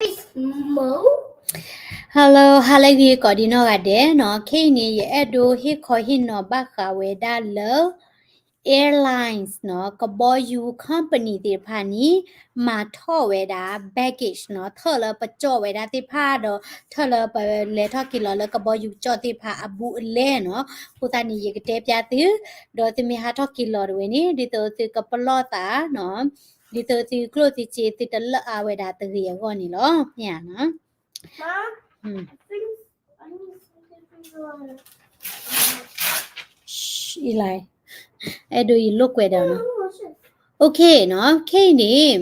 Hello, ဟါလၢအဂ့ၤကိးဒံးနီၢ်ဂၤဒဲးနီၤ. ခဲအံၤန့ၣ် ယအဲၣ်ဒိးဟ့ၣ်ခီဟ့ၣ်နီၤဘၣ်ဃးဝဲဒၣ်လၢ airlines နီၤ, ကဘီယူၤ company သ့ၣ်တဖၣ်န့ၣ် မၤထီၣ်ဝဲဒၣ် baggage နီၤ, ထၢၣ်လၢပကၠီၣ်ဝဲဒၣ်သ့ၣ်တဖၣ်ဒီး ထၢၣ်လၢပလဲၤထီၣ်က့ၤလီၤလၢကဘီယူၤကၠီၣ်သ့ၣ်တဖၣ်အဘူးအလဲနီၤ. အဃိသတးန့ၣ် ယကတဲပျၢ်သု, ဒီးသုမ့ၢ်ဟးထီၣ်က့ၤလီၤတဝဲန့ၣ် ဒ်သိးသုကပလီၢ်သးနီၤ, ဒ်သိးသုကျိၣ်သုစ့ သုတလၢၢ်အါဝဲဒၣ်တဂ့ၤအဂီၢ်န့ၣ်လီၤ. မ့ၢ်ဧါနီၤ. အံၤလီၤ, အဲၣ်ဒိးယလိာ်ကွဲဒီးနီၤ. Okay နီၤ, ခဲအံၤန့ၣ်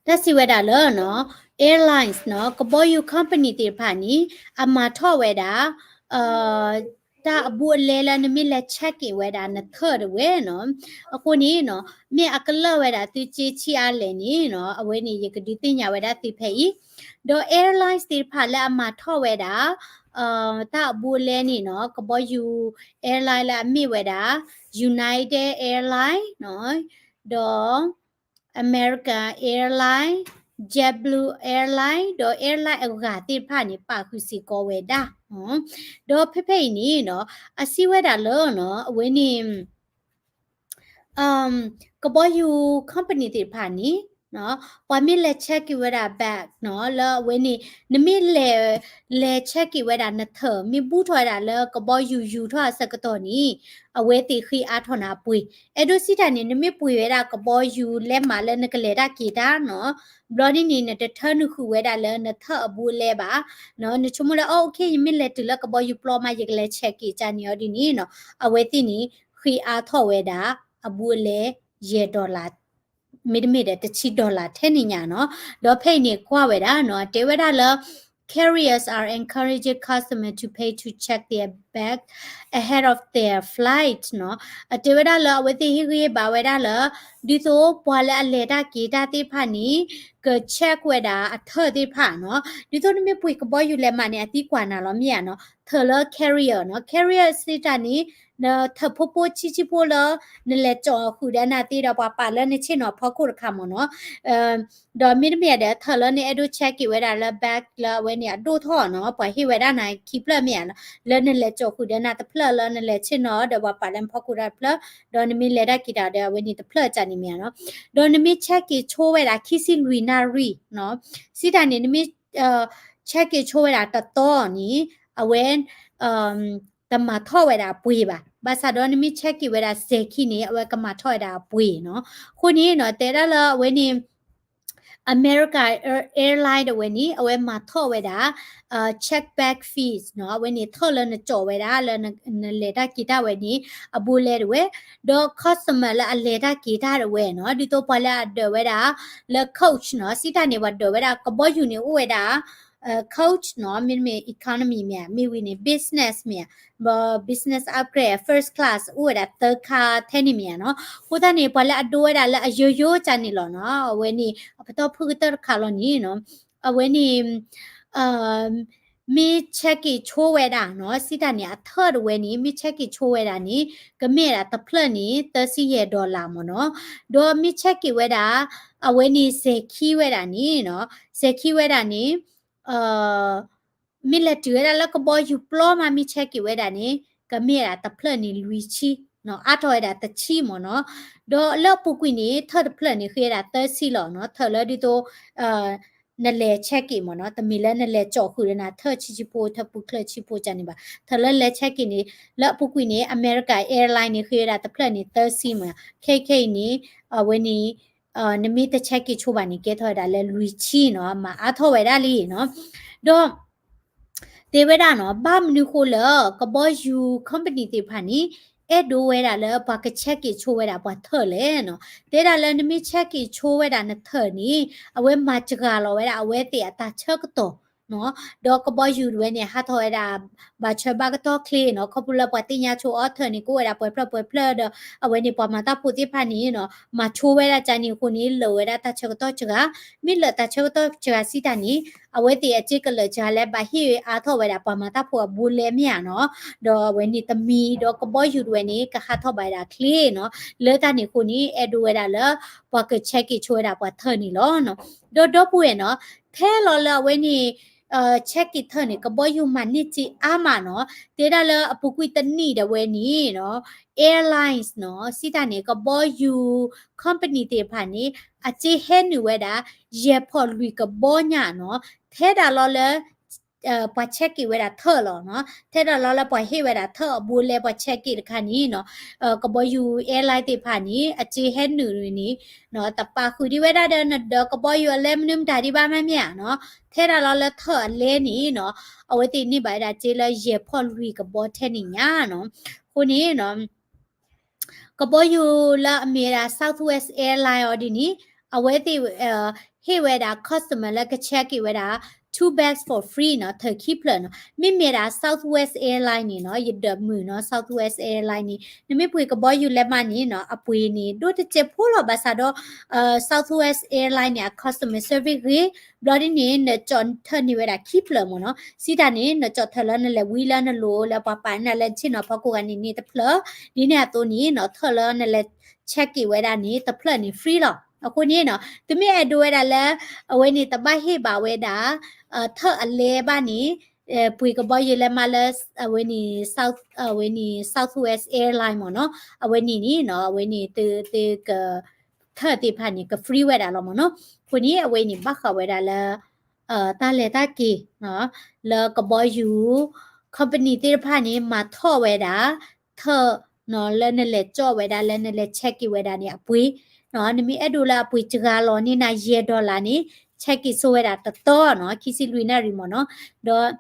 တၢ်စံးဝဲဒၣ်လၢနီၤ, airlines နီၤ, ကဘီယူၤ company သ့ၣ်တဖၣ်န့ၣ် အမၤထီၣ်ဝဲဒၣ် တၢ်အဘူးအလဲလၢနမ့ၢ်လဲၤ check in ဝဲဒၣ်နထၢၣ်တဝဲနီၤ. အဃိန့ၣ်နီၤ, မ့ၢ်အကလၢၢ်ဝဲဒၣ်သုစ့ဆံးအါလဲၣ်န့ၣ်နီၤ, အဝဲန့ၣ်ယကဒုးသ့ၣ်ညါဝဲဒၣ်သုဖဲအံၤ. ဒီး airlines သ့ၣ်တဖၣ်လၢအမၤထီၣ်ဝဲဒၣ် တၢ်အဘူးအလဲန့ၣ်နီၤ, ကဘီယူၤ airline လၢအမ့ၢ်ဝဲဒၣ် United Airline နီၤ, ဒီး American Airline, JetBlue Airline ဒီး airline အဂၤသ့ၣ်တဖၣ်န့ၣ် ပာ်ဃုာ်စ့ၢ်ကီးဝဲဒၣ်. ဒီးဖဲဖဲအံၤန့ၣ်နီၤ, အစံးဝဲဒၣ်လၢနီၤ, အဝဲန့ၣ် ကဘီယူၤ company သ့ၣ်တဖၣ်န့ၣ် ပှၤမ့ၢ်လဲၤ check in ဝဲဒၣ် bag နီၤ, လၢအဝဲန့ၣ် နမ့ၢ်လဲၤ လဲၤ check in ဝဲဒၣ်နထၢၣ် မ့ၢ်ဘူးထီၣ်ဝဲဒၣ်လၢကဘီယူၤယူၤထီၣ်အဆၢကတီၢ်န့ၣ် အဝဲသ့ၣ်ဃ့အါထီၣ်နၤအပှ့ၤ. အဲၣ်ဒိးစံးတၢ်န့ၣ် နမ့ၢ်ပှ့ၤဝဲဒၣ်ကဘီယူၤလဲမးလၢနကလဲၤတၢ်က့ၤတၢ်နီၤ, ဘျီဒ်န့ၣ် နတထၢနုာ်ဃုာ်ဝဲဒၣ်လၢနထၢၣ်အဘူးအလဲဘၣ်. နဆိကမိၣ်လၢ အိၣ် okay ယမ့ၢ်လဲၤတုၤလၢကဘီယူၤပျီမး ယကလဲၤ check in ကန့ၣ်အီၤဒ်န့ၣ်နီၤ, အဝဲသ့ၣ်န့ၣ် ဃ့အါထီၣ်ဝဲဒၣ် အဘူးအလဲ ယဲၢ် dollar မ့တမ့ၢ်ဒီး တဆံ dollar ထဲန့ၣ်ညါနီၤ. ဒီးဖဲအံၤန့ၣ် ကွၢ်ဝဲဒၣ်နီၤ, တဲဝဲဒၣ်လၢ carriers are encouraging customers to pay to check their bag ahead of their flight နီၤ. အတဲဝဲဒၣ်လၢအဝဲသ့ၣ်ဟ့ၣ်ဂံၢ်ဘါဝဲဒၣ်လၢ ဒ်သိးပှၤလၢအလဲၤတၢ်က့ၤတၢ်သ့ၣ်တဖၣ်န့ၣ် က check ဝဲဒၣ်အထၢၣ်သ့ၣ်တဖၣ်နီၤ. ဒ်သိးနမ့ၢ်ပှ့ၤကဘီယူၤလဲမးန့ၣ် အသံကွၢ်နၤလီၤမ့ၢ်ဧါနီၤ. ထၢၣ်လၢ carrier နီၤ, carrier စံးတၢ်န့ၣ် နထၢၣ်ဖိဖိဆံးဆံးဖိလၢ နလဲၤကၠီၣ်ဃုာ်ဒီးနၤသ့ဒီး ပှၤပာ်လၢနဆ့ၣ်နီၤဖီခိၣ်တခါမ့ၢ်နီၤ. ဒီးမ့တမ့ၢ်ဒီး ထၢၣ်လၢနအဲၣ်ဒိး check in ဝဲဒၣ်လၢ bag လၢအဝဲန့ၣ်အဒိၣ်ထီၣ်နီၤ, ပှၤဟ့ၣ်ဝဲဒၣ်နၤခံဖျၢၣ်မ့ၢ်ဧါနီၤ, လၢနလဲၤကၠီၣ်ဃုာ်ဒီးနၤတဖျၢၣ် လၢနလဲၤဆ့ၣ်နီၤဒီးပှၤပာ်လၢနဖီခိၣ်တဖျၢၣ်, ဒီးနမ့ၢ်လဲၤတၢ်က့ၤတၢ်ဒီးအဝဲန့ၣ်တဖျၢၣ်ကန့ၣ်မ့ၢ်ဧါနီၤ. ဒီးနမ့ၢ် check in ဆိဝဲဒၣ်ခံဆံလွံၢ်နၣ်ရံၣ်နီၤ, စံးတၢ်န့ၣ် နမ့ၢ် check in ဆိဝဲဒၣ်တသီန့ၣ် အဝဲ တမၤထီၣ်ဝဲဒၣ်အပှ့ၤဘၣ်. ဘၣ်ဆၣ်ဒီးနမ့ၢ် check in ဝဲဒၣ်စဲၤခံန့ၣ် အဝဲကမၤထီၣ်ဝဲဒၣ်အပှ့ၤနီၤ. အဃိန့ၣ်နီၤ တဲဒၣ်လၢအဝဲန့ၣ် America Airline တဝဲန့ၣ် အဝဲမၤထီၣ်ဝဲဒၣ် check bag fees နီၤ, အဝဲန့ၣ်ထၢၣ်လၢနကၠီၣ်ဝဲဒၣ်လၢနလဲၤတၢ်က့ၤတၢ်ဝဲန့ၣ် အဘူးအလဲတဝဲ, ဒီး customer လၢအလဲၤတၢ်က့ၤတၢ်တဝဲနီၤ, ဒ်သိးပှၤလၢအဒၢးဝဲဒၣ် လၢ coach နီၤ, စံးတၢ်န့ၣ် ပှၤဒၢးဝဲဒၣ် ကဘီယူၤန့ၣ်အိၣ်ဝဲဒၣ် coach နီၤ, မ့တမ့ၢ် economy မ့ၢ်ဧါ, မ့ၢ်ဝံၤန့ၣ် business မ့ၢ်ဧါ, business upgrade first class အိၣ်ဝဲဒၣ်သၢခါထဲန့ၣ်မ့ၢ်ဧါနီၤ. အဃိသတးန့ၣ် ပှၤလၢအဒိဝဲဒၣ်လၢအယိယိကန့ၣ်လီၤနီၤ, အဝဲန့ၣ် အပတီၢ်ဖုၣ်ကတၢၢ်တခါလီၤန့ၣ်နီၤ, အဝဲန့ၣ် မ့ၢ် check in ဆိဝဲဒၣ်နီၤ, စံးတၢ်န့ၣ် အထၢၣ်တဝဲန့ၣ် မ့ၢ် check in ဆိဝဲဒၣ်န့ၣ် ကမ့ၢ်ဒၣ်တဖျၢၣ်န့ၣ် သၢဆံယဲၢ် dollar မ့ၢ်နီၤ. ဒီးမ့ၢ် check in ဝဲဒၣ် အဝဲန့ၣ် စဲၤခံဝဲဒၣ်န့ၣ်နီၤ, စဲၤခံဝဲဒၣ်န့ၣ် မ့ၢ်လဲၤတုၤဝဲဒၣ်လၢကဘီယူၤပျီမး မ့ၢ် check in ဝဲဒၣ်န့ၣ် ကမ့ၢ်ဒၣ်တဖျၢၣ်န့ၣ်လွံၢ်ဆံနီၤ, အါထီၣ်ဝဲဒၣ်တဆံမ့ၢ်နီၤ. ဒီးလၢအပူၤကွံာ်န့ၣ် ထၢၣ်တဖျၢၣ်န့ၣ် ဃ့ဝဲဒၣ်သၢဆံလီၤနီၤ, ထၢၣ်လၢဒ်သိး နလဲၤ check in မ့ၢ်နီၤ, တမ့ၢ်လၢနလဲၤကၠီၣ်ဃုာ်ဒီးနၤထၢၣ်ဆံဆံဖိ ထၢၣ်ပူၤချၢၣ်ဆံဖိကန့ၣ်ဘၣ်, ထၢၣ်လၢလဲၤ check in န့ၣ် လၢအပူၤကွံာ်န့ၣ် America Airline န့ၣ် ဃ့ဝဲဒၣ်တဖျၢၣ်န့ၣ်သၢဆံမ့ၢ်, ခဲခဲအံၤန့ၣ် အဝဲန့ၣ် နမ့ၢ်တ check in ဆိဘၣ်န့ၣ် ကဲထီၣ်ဝဲဒၣ်လၢလွံၢ်ဆံနီၤ, မၤအါထီၣ်ဝဲဒၣ်လံနီၤ. ဒီး တဲဝဲဒၣ်နီၤ, ဘၣ်မနုၤဃိလၢ ကဘီယူၤ company သ့ၣ်တဖၣ်န့ၣ် အဲၣ်ဒိးဝဲဒၣ်လၢပှၤက check in ဆိဝဲဒၣ်ပှၤထၢၣ်လဲၣ်နီၤ. တဲဒၣ်လၢနမ့ၢ် check in ဆိဝဲဒၣ်နထၢၣ်န့ၣ် အဝဲမၤစှၤလီၤဝဲဒၣ်အဝဲသ့ၣ်အတၢ်ဆၢကတီၢ်နီၤ. ဒီးကဘီယူၤတဝဲန့ၣ် ဟးထီၣ်ဝဲဒၣ် ဘၣ်ဆၢဘၣ်ကတီၢ်ချ့နီၤ, ခီဖျိလၢပှၤသ့ၣ်ညါဆိအီထၢၣ်န့ၣ် ကအိၣ်ဝဲဒၣ်ပှဲၤဖျၢၣ်ပှဲၤဖျၢၣ်ဒီး အဝဲန့ၣ်ပှၤမၤတၢ်ဖိသ့ၣ်တဖၣ်န့ၣ်နီၤ မၤဆိဝဲဒၣ်ကန့ၣ်အဃိန့ၣ် လၢာ်ဝဲဒၣ်တၢ်ဆၢကတီၢ်စှၤ, မ့ၢ်လၢာ်တၢ်ဆၢကတီၢ်စှၤစံးတၢ်န့ၣ် အဝဲသ့ၣ်အစ့ကလၢာ်စှၤလၢဘၣ်ဟ့ၣ်အါထီၣ်ဝဲဒၣ်ပှၤမၤတၢ်ဖိအဘူးအလဲမ့ၢ်ဧါနီၤ, ဒီးအဝဲန့ၣ်တမံၤ ဒီးကဘီယူၤတဝဲန့ၣ် ကဟးထီၣ်ဘၣ်ဝဲဒၣ်ချ့နီၤ, လၢတၢ်န့ၣ်အဃိန့ၣ် အဲၣ်ဒိးဝဲဒၣ်လၢ ပှၤက check in ဆိဝဲဒၣ်ပှၤထၢၣ်န့ၣ်လီၤ. ဒီးဒီပုၢ်ဝဲၢ်နီၤ ထဲလီၤလၢအဝဲန့ၣ် check in ထၢၣ်န့ၣ် ကဘီယူၤမၤန့ၢ်စ့အါမးနီၤ. တဲဒၣ်လၢအပူၤကွံာ်တနံၣ်ဒီးဝဲန့ၣ်နီၤ airlines နီၤ စံးတၢ်န့ၣ် ကဘီယူၤ company သ့ၣ်တဖၣ်န့ၣ် အစ့ဟဲနုာ်ဝဲဒၣ် ယဲၢ်ဖီၣ်လွံၢ်ကဘီညါနီၤ. ထဲဒၣ်လီၤလၢ ပှၤ check in ဝဲဒၣ်ထၢၣ်လီၤနီၤ. ထဲဒၣ်လီၤလၢပှၤဟ့ၣ်ဝဲဒၣ်ထၢၣ်အဘူးအလဲ ပှၤ check in တခါန့ၣ်နီၤ ကဘီယူၤ airline သ့ၣ်တဖၣ်န့ၣ် အစ့ဟဲနုာ်န့ၣ်နီၤ တပာ်ဃုာ်ဒံးဝဲဒၣ်ဒီး နဒီးကဘီယူၤအလဲမနုၤမတၤဒံးဘၣ်မ့မ့ၢ်ဧါနီၤ. ထဲဒၣ်လီၤလၢထၢၣ်အလဲန့ၣ်နီၤ အဝဲသ့ၣ်န့ၢ်ဘၣ်ဝဲဒၣ်စ့လၢယဲၢ်ဖီၣ်လွံၢ်ကဘီထဲန့ၣ်ညါနီၤ. အဃိန့ၣ်နီၤ ကဘီယူၤလၢအမ့ၢ်ဝဲဒၣ် Southwest Airline အီၤဒ်န့ၣ် အဝဲသ့ၣ် ဟ့ၣ်ဝဲဒၣ် customer လၢက check in ဝဲဒၣ် two bags for free နီၤ ထၢၣ်ခံဖျၢၣ်နီၤ. မ့မ့ၢ်ဒၣ် Southwest Airline န့ၣ်နီၤ ယဒၢးမုာ်နီၤ Southwest Airline န့ၣ် နမ့ၢ်ပှ့ၤကဘီယူၤလဲမးန့ၣ်နီၤ အပှ့ၤန့ၣ် ဒိၣ်တစဲးဖိလီၤ ဘၣ်ဆၣ်ဒီး Southwest Airline န့ၣ် အ customer service ဂ့ၤ ဘျီဒ်န့ၣ် နကၠီၣ်ထၢၣ်န့ၢ်ဝဲဒၣ်ခံဖျၢၣ်မ့ၢ်နီၤ. စံးတၢ်န့ၣ် နကၠီၣ်ထၢၣ်လၢနလဲၤဝံလၢနလိၤလၢပှၤပာ်နၤလၢနဆ့ၣ်နီၤဖီခိၣ်ဂၤန့ၣ်န့ၢ်တဖျၢၣ် ဒ်န့ၣ်အသိးန့ၣ်နီၤ ထၢၣ်လၢနလဲၤ check in ဝဲဒၣ်န့ၣ် တဖျၢၣ်န့ၣ် free လီၤ. အဃိန့ၣ်နီၤ သုမ့ၢ်အဲၣ်ဒိးဝဲဒၣ်လၢ အဝဲန့ၣ်တဘၣ်ဟ့ၣ်ဘၣ်ဝဲဒၣ် ထၢၣ်အလဲဘၣ်န့ၣ် ပှ့ၤကဘီယူၤလဲမးလၢ အဝဲန့ၣ် အဝဲန့ၣ် Southwest Airline မ့ၢ်နီၤ. အဝဲန့ၣ်န့ၣ်နီၤ အဝဲန့ၣ်သု သုက ထၢၣ်သ့ၣ်တဖၣ်န့ၣ် က free ဝဲဒၣ်လီၤမ့ၢ်နီၤ. အဃိန့ၣ် အဝဲန့ၣ်ဘၣ်ဃးဝဲဒၣ်လၢ တၢ်လဲၤတၢ်က့ၤ လၢကဘီယူၤ company သ့ၣ်တဖၣ်န့ၣ် မၤထီၣ်ဝဲဒၣ် ထၢၣ် လၢနလဲၤကၠီၣ်ဝဲဒၣ်လၢနလဲၤ check in ဝဲဒၣ်န့ၣ် အပှ့ၤ နမ့ၢ်အဲၣ်ဒိးလၢအပှ့ၤစှၤလီၤန့ၢ်နၤ ယဲၢ် dollar န့ၣ် check in ဆိဝဲဒၣ်တသီနီၤ ခံဆံလွံၢ်နၣ်ရံၣ်မ့ၢ်နီၤ. ဒီး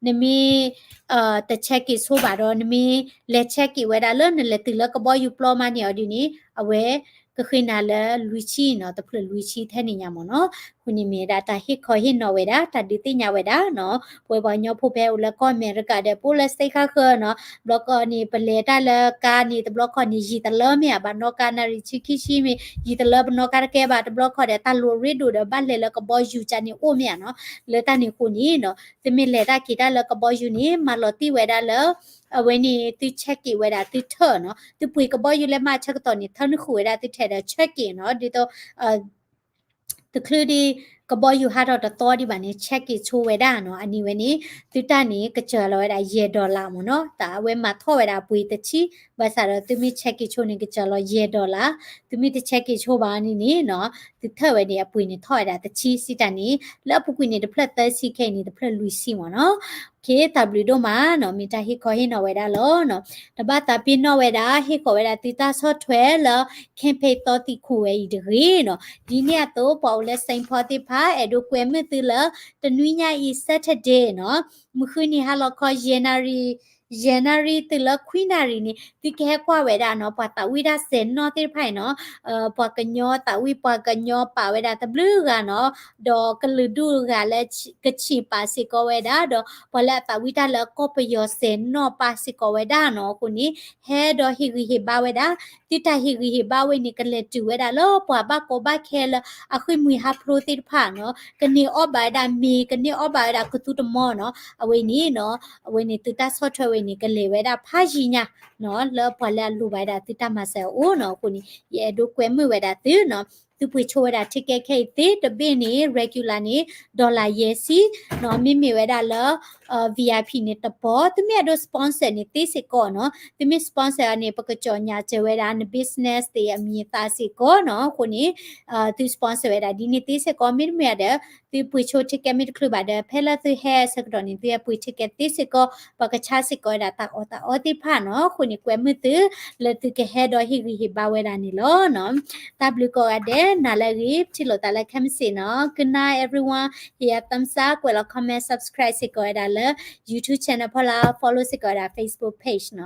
နမ့ၢ် တ check in ဆိဘၣ်ဒီး နမ့ၢ်လဲၤ check in ဝဲဒၣ်လၢနလဲၤတုၤလၢကဘီယူၤပျီမးန့ၣ်အီၤဒ်န့ၣ် အဝဲ ကဃ့နၤလၢလွံၢ်ဆံနီၤ တဖျၢၣ်လွံၢ်ဆံထဲန့ၣ်ညါမ့ၢ်နီၤ. အဃိန့ၣ်မ့ၢ်ဒၣ်တၢ်ဟ့ၣ်ခီဟ့ၣ်နီၤဝဲဒၣ် တၢ်ဒုးသ့ၣ်ညါဝဲဒၣ်နီၤ ပဝဲပှၤကညီဖိဖဲအိၣ်လၢကီၢ်အမဲရကၤဒီး ပအိၣ်လၢ state ခါဃၢၤနီၤ ဘျီကီၢ်န့ၣ် ပလဲၤတၢ်လၢကါန့ၣ် တဘျီခီၣ်န့ၣ် ယံာ်တလၢမ့ၢ်ဧါ ဘၣ်နီၣ်ကါနၣ်ရံၣ်ဆံခံဆံမ့ၢ် ယံာ်တလၢပနီၣ်ကါတကဲဘၣ် တဘျီခီၣ်ဒီး တၢ်လိၣ်ရ့ဒိၣ်ဒီး ဘၣ်လဲၤလၢကဘီယူၤကန့ၣ်အိၣ်မ့ၢ်ဧါနီၤ. လၢတၢ်န့ၣ်အဃိန့ၣ်နီၤ သုမ့ၢ်လဲၤတၢ်က့ၤတၢ်လၢကဘီယူၤန့ၣ် မၤလီၤတံၢ်ဝဲဒၣ်လၢ အဝဲန့ၣ်သု check in ဝဲဒၣ်သုထၢၣ်နီၤ သုပှ့ၤကဘီယူၤလဲမးဆၢကတီၢ်န့ၣ် ထၢနုာ်ဃုာ်ဝဲဒၣ်သုထဲဒီး check in နီၤ ဒ်သိး တချုးဒံး ကဘီယူၤဟးထီၣ်တသီဒံးဘၣ်န့ၣ် check in ဆိဝဲဒၣ်နီၤ အန့ၣ်ဝဲန့ၣ် သုတၢ်န့ၣ် ကစၢ်လီၤဝဲဒၣ်ယဲၢ် dollar မ့ၢ်နီၤ တၢ်အဝဲမၤထီၣ်ဝဲဒၣ်အပှ့ၤတဆံ ဘၣ်ဆၣ်ဒီးသုမ့ၢ် check in ဆိန့ၣ် ကစၢ်လီၤယဲၢ် dollar သုမ့ၢ်တ check in ဆိဘၣ်န့ၣ်န့ၣ်နီၤ သုထၢၣ်ဝဲန့ၣ် အပှ့ၤန့ၣ်ထီၣ်ဝဲဒၣ်တဆံ စံးတၢ်န့ၣ် လၢအပူၤကွံာ်န့ၣ် တဖျၢၣ်သၢဆံ ခဲအံၤန့ၣ် တဖျၢၣ်လွံၢ်ဆံမ့ၢ်နီၤ. တၢ်ဘျုးဒိၣ်မးနီၤ မ့ၢ်တၢ်ဟ့ၣ်ခီဟ့ၣ်နီၤဝဲဒၣ်လီၤနီၤ. တဘၣ်သးပ့ၤနီၣ်ဝဲဒၣ် ဟ့ၣ်ဃီၤဝဲဒၣ်သုတၢ်ဆီၣ်ထွဲလၢ campaign သီသံၣ်ခူၣ်ဝဲအံၤတဂ့ၤနီၤ. ဒ်န့ၣ်အသိး ပှၤအိၣ်လၢ Saint Paul သ့ၣ်တဖၣ် အဲၣ်ဒိးကွဲမုာ်သုလၢ တနွံညါအံၤ Saturday နီၤ မုၢ်ဃုနံၤဟါလီၤခီ ယဲၢ်နၣ်ရံၣ် ယဲၢ်နၣ်ရံၣ်တုၤလၢခွံနၣ်ရံၣ်န့ၣ် သုကဟဲကွၢ်ဝဲဒၣ်နီၤ ပှၤသးဝံၣ်တၢ်စဲၤနီၣ်သ့ၣ်တဖၣ်အံၤနီၤ ပှၤကညီသးဝံၣ် ပှၤကညီပာ်ဝဲဒၣ်တဘျုးဂၤနီၤ ဒီးကလုာ်ဒူၣ်ဂၤလၢကချ့ၣ်ပာ်စ့ၢ်ကီးဝဲဒၣ် ဒီးပှၤလၢအသးဝံၣ်တၢ်လၢကီၢ်ပယီၤစဲၤနီၣ်ပာ်စ့ၢ်ကီးဝဲဒၣ်နီၤ. အဃိန့ၣ် ဟဲဒီးဟ့ၣ်ဂံၢ်ဟ့ၣ်ဘါဝဲဒၣ် သုတၢ်ဟ့ၣ်ဂံၢ်ဟ့ၣ်ဘါဝဲန့ၣ် ကလဲၤတုၤဝဲဒၣ်လၢပှၤဘၣ်ကီဘၣ်ခဲလၢအဃ့ၢ်မှံဟးဖျိးသ့ၣ်တဖၣ်နီၤ ကန့ၢ်အီၣ်ဘၣ်ဝဲဒၣ်မ့ၤ ကန့ၢ်အီၣ်ဘၣ်ဝဲဒၣ်ကသူတမီၤနီၤ အဝဲန့ၣ်နီၤ အဝဲန့ၣ်သုတၢ်ဆီၣ်ထွဲဝဲန့ၣ် ကလဲၤဝဲဒၣ်ဖးယံၤညါနီၤ လၢပှၤလၢအလိၣ်ဘၣ်ဝဲဒၣ်သုတၢ်မၤစၢၤအအိၣ်နီၤ. အဃိန့ၣ် ယအဲၣ်ဒိးကွဲမုာ်ဝဲဒၣ်သုနီၤ သုပှ့ၤဆိဝဲဒၣ် ticket ခဲအံၤသ့ တဘ့ၣ်န့ၣ် regular န့ၣ် dollar ယဲၢ်ဆံနီၤ မ့မ့ၢ်ဝဲဒၣ်လၢ VIP န့ၣ်တပီၤ သုမ့ၢ်အဲၣ်ဒိး sponsor န့ၣ်သ့စ့ၢ်ကီးနီၤ သုမ့ၢ် sponsor န့ၣ် ပကကြေညာစၢၤဝဲဒၣ် န business သ့ၣ်အမံၤအသၣ်စ့ၢ်ကီးနီၤ. အဃိန့ၣ် သု sponsor ဝဲဒၣ်ဒ်န့ၣ်သ့စ့ၢ်ကီး မ့တမ့ၢ်ဒီး သုပှ့ၤဆိ ticket မ့ၢ်တချုးဘၣ်ဒီး ဖဲလၢသုဟဲအဆၢကတီၢ်န့ၣ် သုဟဲပှ့ၤ ticket သ့စ့ၢ်ကီး ပှၤကဆါစ့ၢ်ကီးဝဲဒၣ်တၢ်အီၣ်တၢ်အီသ့ၣ်တဖၣ်နီၤ. အဃိန့ၣ် ကွဲမုာ်သု လၢသုကဟဲဒီးဟ့ၣ်ဂံၢ်ဟ့ၣ်ဘါဝဲဒၣ်န့ၣ်လီၤနီၤ. တၢ်ဘျုးကိးဂၤဒဲး နၤလၢအဂ့ၤ ပထံၣ်လိာ်သးလၢခဲမုၢ်ဆ့ၣ်နီၤ Good night everyone ဟ့ၣ်ယၤ thumbs up ကွဲးလီၤ comment subscribe စ့ၢ်ကီးဝဲဒၣ်လၢ YouTube channel ဖီလာ် follow စ့ၢ်ကီးဝဲဒၣ် Facebook page နီၤ.